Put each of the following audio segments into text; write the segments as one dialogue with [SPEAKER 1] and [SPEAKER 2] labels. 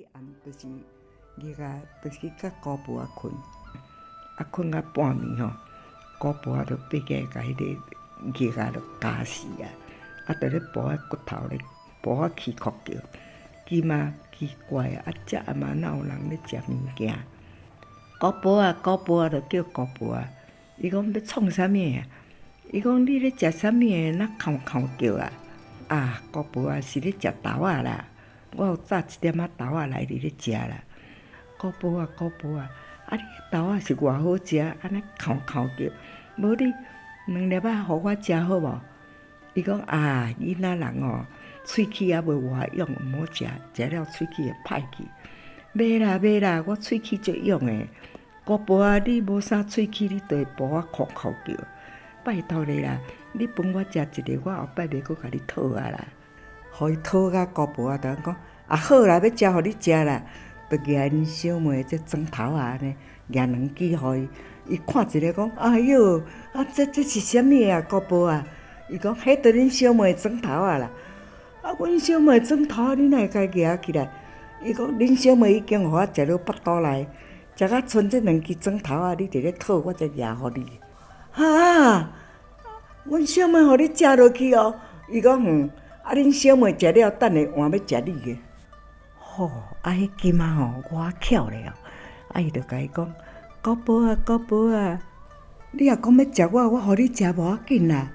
[SPEAKER 1] 彼暗就是日啊，就是去佮姑婆仔睏，啊睏到半暝吼，姑婆仔就爬起來共彼个日仔就咬死啊，啊就咧哺彼骨頭咧，哺啊起哭叫。金仔奇怪啊，這暗嘛哪有人咧食物件？姑婆啊，姑婆啊，就叫姑婆仔。伊講欲創啥物啊？伊講你咧食啥物的？哪哭哭叫啊？啊，姑婆啊，是咧食豆仔啦。我有炸一點仔豆仔來佇咧食啦。姑婆啊，姑婆啊，啊你豆仔是偌好食，按呢哭哭叫。無你兩粒仔予我食好無？伊講啊，囡仔人哦，喙齒猶未活勇，毋好食，食了喙齒會歹去。袂啦袂啦，我喙齒足勇的。姑婆啊，你無啥喙齒，你就會哺啊哭哭叫。拜託你啦，你分我食一个，我後擺袂閣共你討啊啦。予伊討甲姑婆啊，就按講啊好啦，欲食予你食啦，就舉𪜶小妹這磚頭仔按呢，舉兩支予伊。伊看一个講，哎喲，啊這這是啥物啊，姑婆啊？伊講，彼就恁小妹磚頭仔啦。啊，阮小妹磚頭仔，你哪會共伊舉起來？伊講，恁小妹已經予我食落腹肚內，食甲賰這兩支磚頭仔，你佇咧討，我才舉予你。哈！阮小妹予你食落去哦。伊講嗯，啊恁小妹食了，等下換欲食你的。吼，啊彼金仔吼，偌巧咧哦。啊伊就共伊講，姑婆啊，姑婆啊，你若講欲食我，我予你食無要緊啦。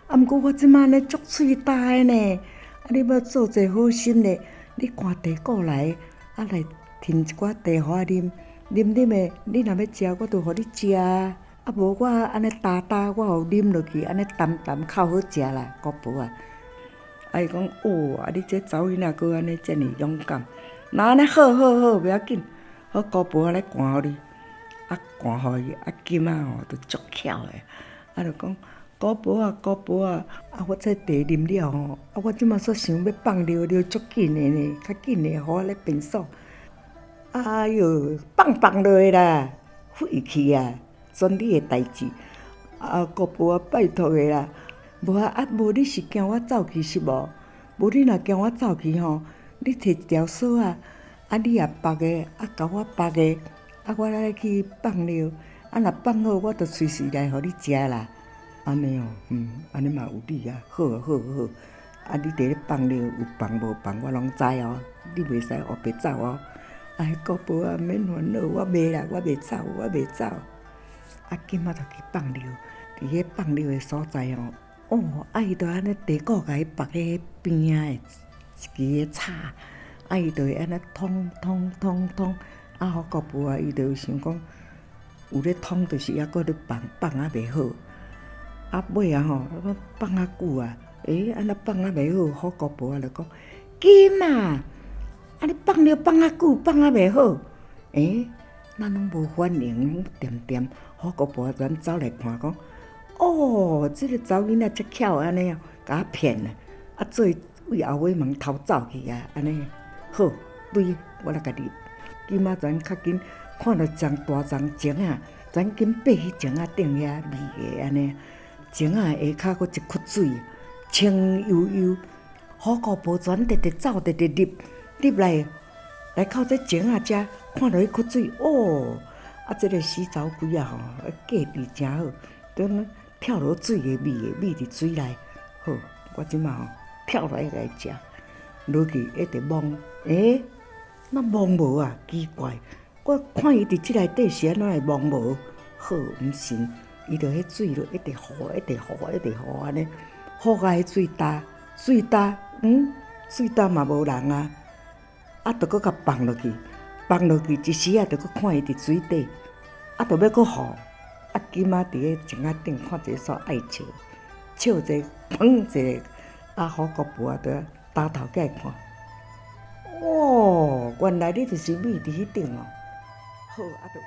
[SPEAKER 1] 啊，毋過我這馬呢足喙焦的呢，啊你欲做一个好心咧，你摕茶過來，啊來添一寡茶予我啉，啉啉的，你若欲食，我就予你食啊。啊無我按呢焦焦，我予啉落去，按呢澹澹較好食啦，姑婆啊。啊伊講哦，啊你這查某囡仔閣按呢遮爾勇敢，若按呢好好好，袂要緊，好姑婆來摕予你，啊摕予伊，啊金仔吼就足巧的，啊就講姑婆啊姑婆啊，啊我這茶啉了吼，啊我這馬煞想欲放尿尿足緊的呢，較緊的予我來便所。哎喲，放放落去啦，廢去啊！全你的代誌，啊姑婆啊，拜託的啦，無啊啊無你是驚我走去是無？無你若驚我走去吼，你提一條索仔，啊你也縛的，啊共我縛的，啊我來去放尿，啊若放好，我就隨時來予你食啦。按呢哦，嗯，按呢嘛有理啊，好啊好好，啊你佇咧放尿有放無放我攏知哦，你袂使烏白走哦。哎，姑婆啊，免煩惱，我袂啦，我袂走，我袂走。啊，金仔就去放尿，佇彼放尿的所在哦，哦，啊伊就按呢茶果共伊縛彼邊仔的一支叉，啊伊就會按呢通通通通，啊予姑婆啊，伊就想講有咧通，就是猶閣咧放放啊袂好，啊尾仔吼，放較久啊，欸，按怎放啊袂好，予姑婆啊就講金啊，啊你放尿放較久，放啊袂好，欸，咱攏無反應，攏恬恬，予姑婆就按走來看講，哦，這个查某囡仔遮巧按呢哦，共我騙啦，啊做伊對後尾門偷走去啊，按呢好，對，我來共你。金仔就按較緊看著一叢大叢松仔，就按緊爬去松仔頂遐覕的按呢，松仔下跤閣一窟水，清幽幽，予姑婆就按直直走，直直入入來，來到這松仔遮，看著彼窟水，哦，啊，這个死走鬼仔吼，計治誠好，等跳落水的覕的覕佇水內，好，我這馬吼跳落來共伊食，落去一直摸，欸，哪摸無啊？奇怪，我看伊佇這內底是按怎會摸無？好，毋信，伊就彼水就一直雨，一直雨，一直雨按呢，雨甲彼水焦，水焦，嗯，水焦嘛無人啊，啊，就閣共放落去，放落去一時仔就閣看伊佇水底，啊，就欲閣雨，啊，金仔佇彼松仔頂看一个煞愛笑，笑一个，砰一个，啊，予姑婆啊，就焦頭過來看，哦，原來你就是覕佇彼頂哦，好，啊就。